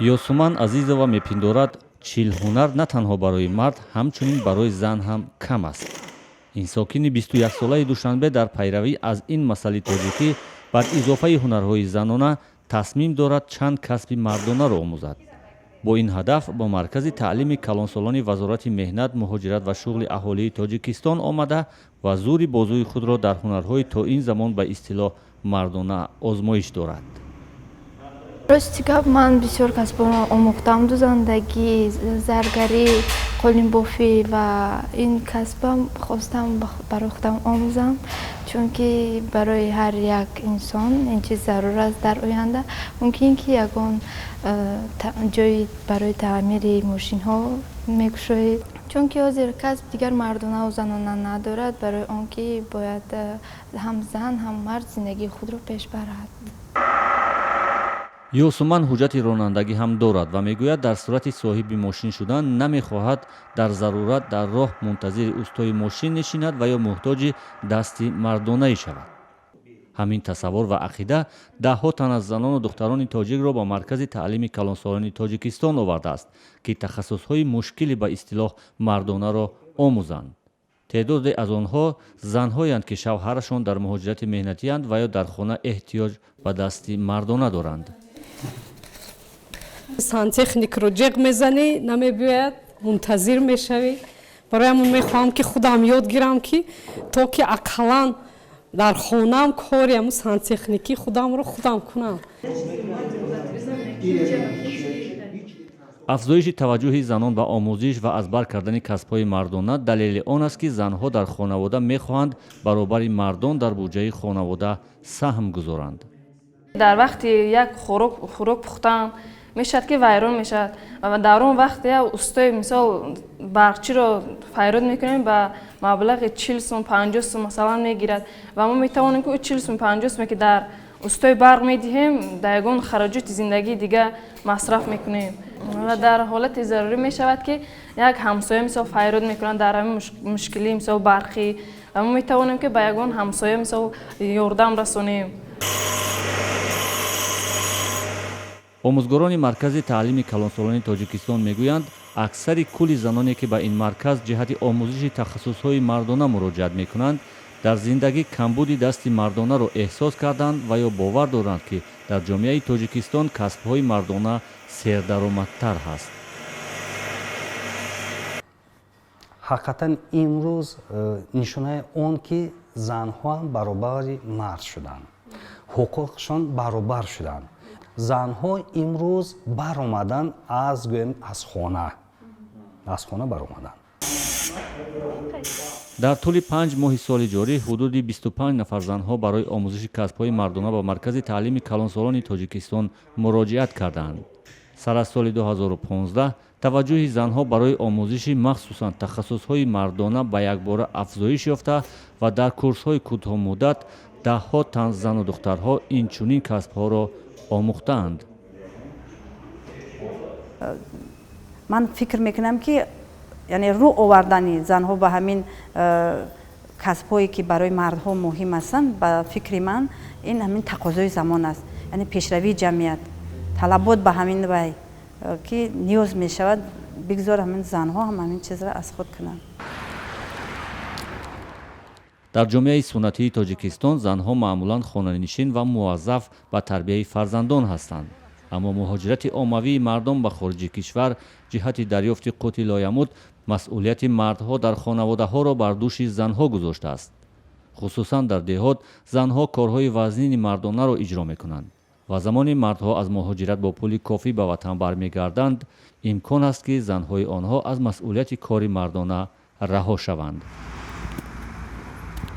Ёсуман Азизова мепиндорад, 40 ҳунар на танҳо барои мард, ҳамчунин барои зан ҳам кам аст. Ин сокини 21-солаи Душанбе дар пайравӣ аз ин масъали тоҷикӣ бар изофаи ҳунарҳои занона тасмим дорад чанд касби мардонаро омӯзад. Бо ин ҳадаф бо маркази таълими калонсолони Вазорати меҳнат, муҳоҷират ва шуғли аҳолии Тоҷикистон омада ва зури бозуи худро дар ҳунарҳои то ин замон ба истилоҳ мардона озмоиш дорад. Рости гап, ман бисёр касбҳоро омӯхтам: дузандагӣ, заргарӣ, қолинбофӣ, ва ин касбам хостам барои худам омӯзам, чунки барои ҳар як инсон ин чиз зарур аст. Дар оянда мумкин ки ягон ҷои барои таъмири мошинҳо мекушоед, чунки ҳозир касб дигар мардонаву занона надорад, барои он ки бояд ҳам зан, ҳам мард зиндагии худро пеш барад. Ёсуман ҳуҷҷати ронандагӣ ҳам дорад ва мегӯяд, дар сурати соҳиби мошин шудан намехоҳад дар зарурат дар роҳ мунтазири устои мошин нишинад ва ё муҳтоҷи дасти мардонае шавад. Ҳамин тасаввур ва ақида даҳҳо тан аз занону духтарони тоҷикро ба маркази таълими калонсолони Тоҷикистон овардааст, ки тахассусҳои мушкили ба истилоҳ мардонаро омӯзанд. Теъдоде аз онҳо занҳоянд, ки шавҳарашон дар муҳоҷирати меҳнатианд ва ё дар хона эҳтиёҷ ба дасти мардона доранд. Сантехникро ҷеғ мезанӣ, намебиёяд, мунтазир мешавӣ. Барои ҳамон мехоҳам, ки худам ёд гирам, ки то ки ақаллан дар хонаам кори ҳамун сантехникӣ худамро худам кунам. Афзоиши таваҷҷӯҳи занон ба омӯзиш ва аз бар кардани касбҳои мардона далели он аст, ки занҳо дар хонавода мехоҳанд баробари мардон дар буҷаи хонавода саҳм гузоранд. Дар вақти як хӯрок пухтан мешавад, ки вайрон мешавад, ва дар он вақт як устои, мисол, барқчиро файрод мекунем, ба маблағи 40 сум, 50 сум, масалан, мегирад, ва мо метавонем, ки ӯ 40 сум, 50 суме, ки дар устои барқ медиҳем, дар ягон хароҷоти зиндагии дига масраф мекунем. Ва дар ҳолати зарурӣ мешавад, ки як ҳамсоя, мисол, файрод мекунад дар ҳамин мушкилӣ, мисол, барқӣ, ва мо метавонем, ки ба ягон ҳамсоя, мисол, ёрдам расонем. Омӯзгорони маркази таълими калонсолони Тоҷикистон мегӯянд, аксари кулли заноне, ки ба ин марказ ҷиҳати омӯзиши тахассусҳои мардона муроҷиат мекунанд, дар зиндагӣ камбуди дасти мардонаро эҳсос карданд ва ё бовар доранд, ки дар ҷомеаи Тоҷикистон касбҳои мардона сердаромадтар ҳаст. Ҳақиқатан, имрӯз нишонаи он, ки занҳоам баробари мард шуданд, ҳуқуқшон баробар шуданд. Занҳо имрӯз баромаданд аз, гӯем, аз хона баромаданд. Дар тӯли 5 моҳи соли ҷорӣ ҳудуди 25 нафар занҳо барои омӯзиши касбҳои мардона ба маркази таълими калонсолони Тоҷикистон муроҷиат кардаанд. Сар аз соли 2015 таваҷҷӯҳи занҳо барои омӯзиши махсусан тахассусҳои мардона ба якбора афзоиш ёфта ва дар курсҳои кӯтоҳмуддат даҳҳо тан зану духтарҳо инчунин касбҳоро омӯхтаанд. Ман фикр мекунам, ки яъне рӯ овардани занҳо ба ҳамин касбҳое, ки барои мардҳо муҳим ҳастанд, ба фикри ман, ин ҳамин тақозои замон аст, яъне пешравии ҷамъият, талабот ба ҳамин вай, ки ниёз мешавад, бигзор ҳамин занҳо ҳам ҳамин чизро аз худ кунанд. Дар ҷомеаи суннатии Тоҷикистон занҳо маъмулан хонанишин ва муваззаф ба тарбияи фарзандон ҳастанд, аммо муҳоҷирати оммавии мардон ба хориҷи кишвар ҷиҳати дарёфти қути лоямут масъулияти мардҳо дар хонаводаҳоро бар дӯши занҳо гузоштааст. Хусусан дар деҳот занҳо корҳои вазнини мардонаро иҷро мекунанд ва замони мардҳо аз муҳоҷират бо пули кофӣ ба ватан бармегарданд, имкон аст, ки занҳои онҳо аз масъулияти кори мардона раҳо шаванд.